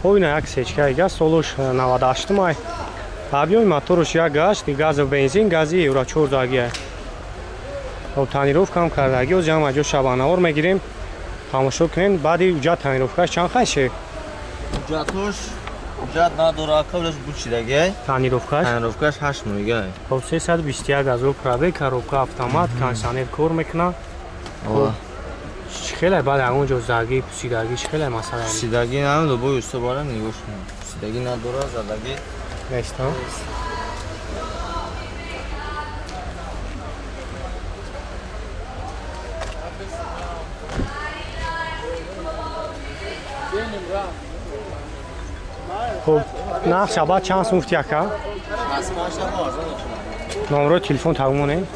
Хоб ина як сечка газ солуш 98 май. Объёми моторуш як гашт, газу бензин, гази евро 4 дагия. Хоб тонировка ҳам кардаги, оз ҷамъ аҷо шабанавор мегирем. Тамошо кунем, баъди уҷат тонировкаш чанд хай шед? Уҷатош уҷат надора, қаблаш бучидагай. Тонировкаш? Тонировкаш 8 моҳигай. Хоб 321 ҳазор пробег, коробка автомат, кондиционер кор мекунад. Хоб чӣ хеле баъд ягон ҷо заги, пусидаги, чӣ хеле масъала? Пусидаги намедо, бо усто барам нигоҳ кунам. Пусидаги надора, задаги нест, ҳа? Хоб нарх шабад чанд сум гуфти ака? Номерои телефон тагумонем?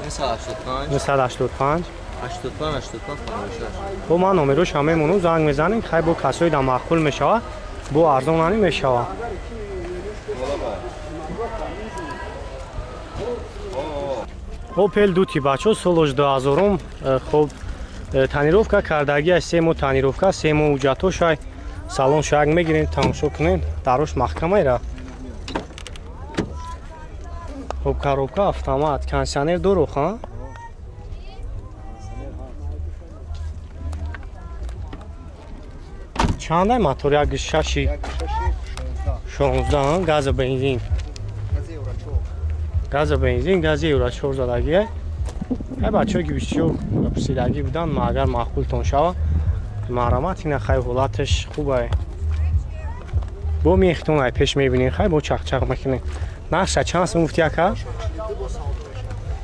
985 85 85 56. Хоб ман номерош ҳам мемонам, занг мезанем, хай бо касои да маъқул мешава, бо арзон ани мешава. Опел дути бачо солош 2000-ум, хоб тонировка кардаги 3 моҳ тонировка, 3 моҳ уҷатошай. Салон шаг мегирем, тамошо кунем, дарош маҳкамайра. Хоб коробка автомат, кондиционер дору, ха? Чандай мотор? Як шаши 16, газа бензин. Газа бензин, гази евро 4 задагие. Ай бачаҳо ки бисёр пурсидагӣ буданд, агар маъқултон шава, маҳрамат ина хай ҳолаташ хуб ай. Бо мехтон ай пеш мебинем, хай бо чақчақ мекунем. Нархша чанд сум гуфти ака?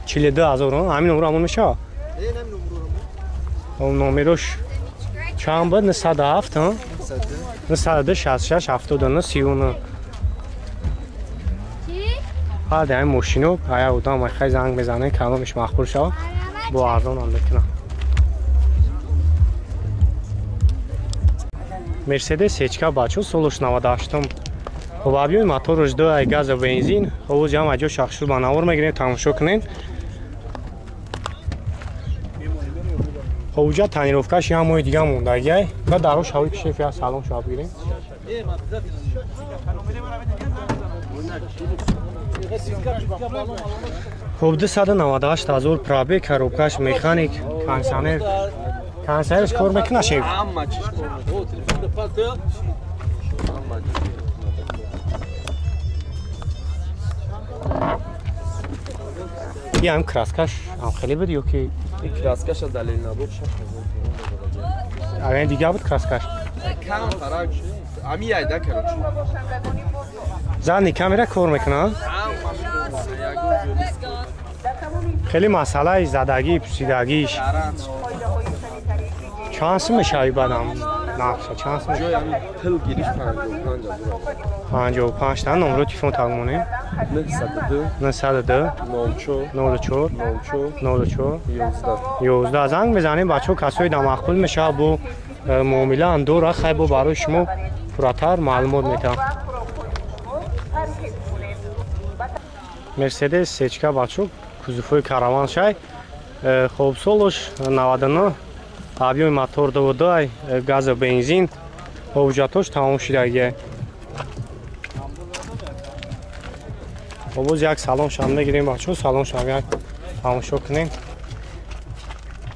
42 ҳазор, ҳамин номро ҳамон мешава? Номерош чанд буд? 907, 902 66 79 39. Баъди ҳамин мошино ая одам хай занг мезанем, каломиш маъқул шава, бо арзонам мекунам. Мерседес сечка бачо солуш 98-ум. Хоб объёми моторуш 2 ай газа бензин. Хоб оз ҷамъ аҷо шахшур ба навор мегирем, тамошо кунем. Хоб уҷа тонировкаш як моҳи дига мондагиай. Ва дарош ҳавои кишеф я салон шава бигирем. Хоб 298 ҳазор пробег, коробкаш механик, кондиционер. Кондиционерш кор мекунад шеф? И ҳам краскаш ҳам хеле буд ё ки краскаша далел набуд? Агар дига буд краскаш? Кам фарқ ами айда короче. Задний камера кор мекунад? Хеле масъалаи задагӣ, пусидагиш. Чанд сум мешави баъдам нақша? Чанд сум? Ҷои ҳамин пул гирифт 55 ҳазор. 55 та номеро телефон тагмонем? 902 902 04 04 04 04 11 11. Занг мезанем бачаҳо, касои да маъқул мешава, бо муомила дора, хай бо барои шумо пурратар маълумот метавам. Мерседес сечка бачо кузовҳои караван шай. Хоб солуш 99, объёми мотор 22 ай, газа бензин. Ҳуҷҷатош тамом шудагия. Хоб боз як салон шам мегирем бачо, салон шам як тамошо кунем.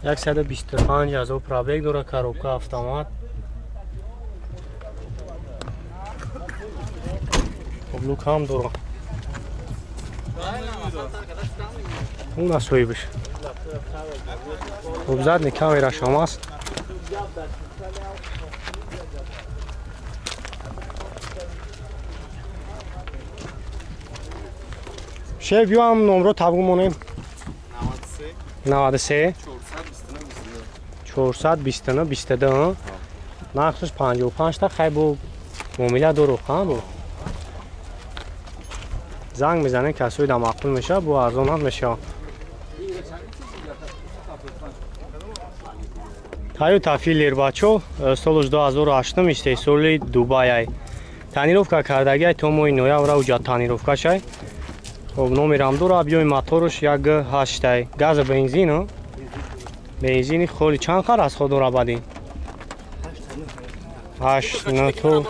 125 ҳазор пробег дора, коробка автомат. Хоб лук ҳам дора. Уна соҳибаш. Хоб задний камераш ҳам аст. Шеф, ё ҳам номро табгу монем? 93 429 22. Нархш 55 та, хай бо муомила дору, ха бо. Занг мезанем, касои да маъқул мешава, бо арзон ҳам мешава. Toyota Filler бачо солуш 2008 истеҳсоли Дубай. Тонировка кардагиай то моҳи ноябр уҷа тонировкашай. Хоб номерам дора, объёми моторуш 1.8. Газа бензин, бензини холи чанд қар аз худ дора баъди? 8 9 то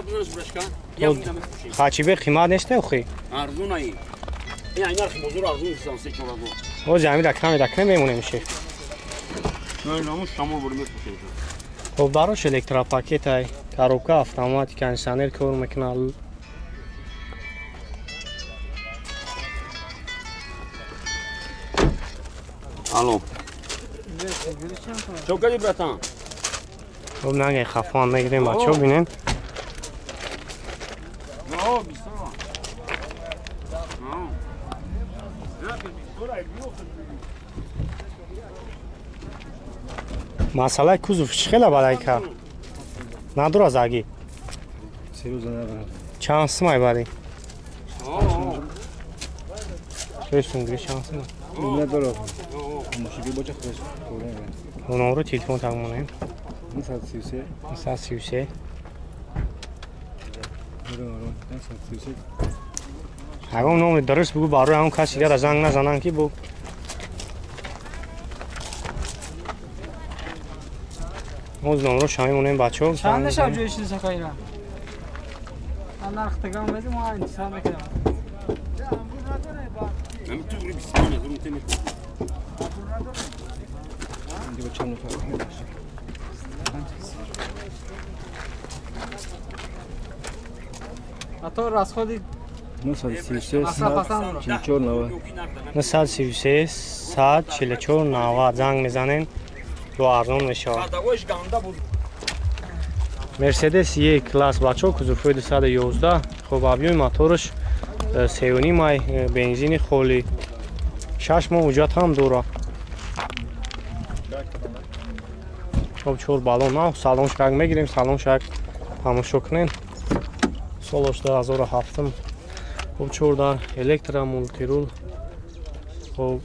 хачибе қимат нест охи? Арзун ай. Ин ай нархи бозор арзун нест 3-4 ҳазор. Ҳози ҳамин раками раками мемонем шеф. Намуш шамол бур мефурӯшем. Хоб барош электропакет ай, коробка автомат, кондиционер кор мекунад. Алло. Чо кардӣ братан? Хоб нанге хафон мегирем бачаҳо бинен. Масъалаи кузов чӣ хела бадай кард? Надора заги? Чанд сумай бади? Чӯй чанд сумай? Номро телефон тагмонем. 933 933 933. Ягон номри дуруст бугӯ барои ҳамон каси дигара занг назананд ки бу Оз номро шами монем бачаҳо. Чанд шаб ҷои шиди сакайра? Нарх тагам медим, мо интисоб мекунем. А то расходи 933 144 90. 933 144 90 занг мезанем. Бо арзон мешавад. Мерседес Е класс бачаҳо кузовҳои 211. Хоб объёми мотораш 3.5 май, бензини холӣ. 6 моҳ ҳуҷҷат ҳам дорад. Хоб 4 баллон нав, салон шак мегирем, салон шак тамошо кунем. Солаш 2007. Хоб 4 дар электро мултирул. Хоб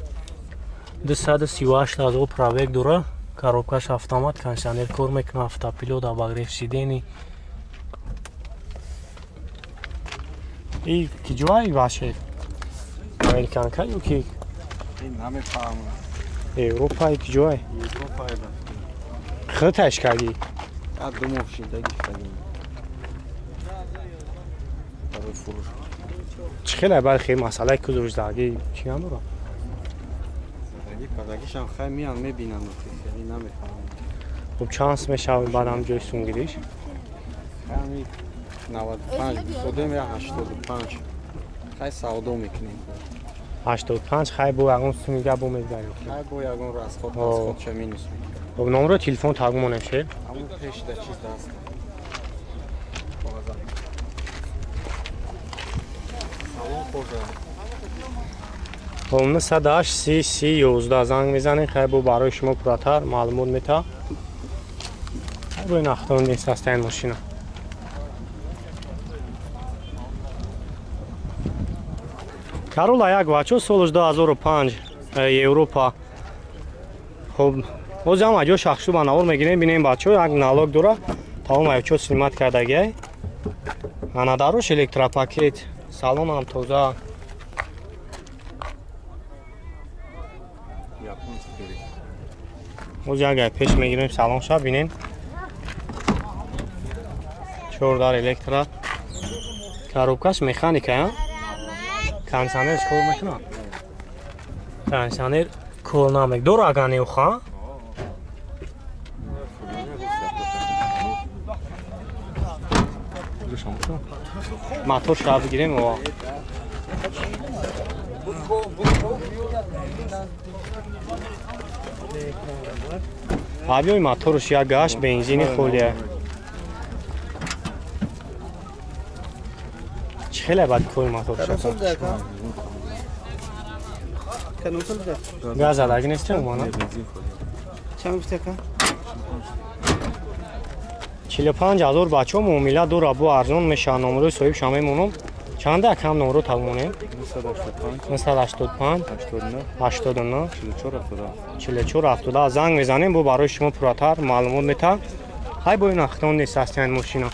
238 ҳазор пробег дорад. Коробкаш автомат, кондиционер кор мекунад, автопилот, обогрев сидений. И ки ҷой ваше? Американка ё ки? Намефаҳмам. Европа ки ҷой? Европа. Худташ кардӣ? Як ду моҳ шида гирифтагим. Барои фурӯш. Чӣ хеле баъд хеле масъалаи кузовш заги чӣ надорад? Падагишам хай меян мебинанд, хеле намефаҳмам. Хуб чанд мешавад баъдам ҷои сунгириш? Хай 95 додем я 85. Хай савдо мекунем. 85 хай бо ягон сумига бо мегзарем. Хай бо ягон расход расходша минус мекунем. Хуб номро телефон тагмонем шед? Ҳамон пешда чиз даст. Салон хӯрда. Хоб 908 30 30 11 занг мезанем, хай бо барои шумо пурратар маълумот мета. Хай бо ин ахтон нест ҳастаин мошина. Карола як бачо солаш 2005 Европа. Хоб ҳозир ҳам аҷо шахшу ба навор мегирем, бинем бачо як налог дора, тамом аҷо снимат кардагиай. Ана дарош электропакет, салон ҳам тоза. Ҳозир як гай пеш мегирем салон ша бинем. 4 дар электро. Коробкаш механика, а? Кондиционерш кор мекунад? Кондиционер кор намекунад. Дора агар неуха? Мотор ша бигирем ова. Объёми моторш як гашт бензини холия. Чӣ хеле бад кори мотор шуд? Газ задаги нестем умана? 45 ҳазор бачаҳо муомила дора, бо арзон мешавад. Номрои соҳибша мемонам. Чанда кам номро тавонем? 985 89 44 70 занг мезанем, бо барои шумо пурратар маълумот метаҳам. Хай бо ин ахтон нест ҳастиян мошина.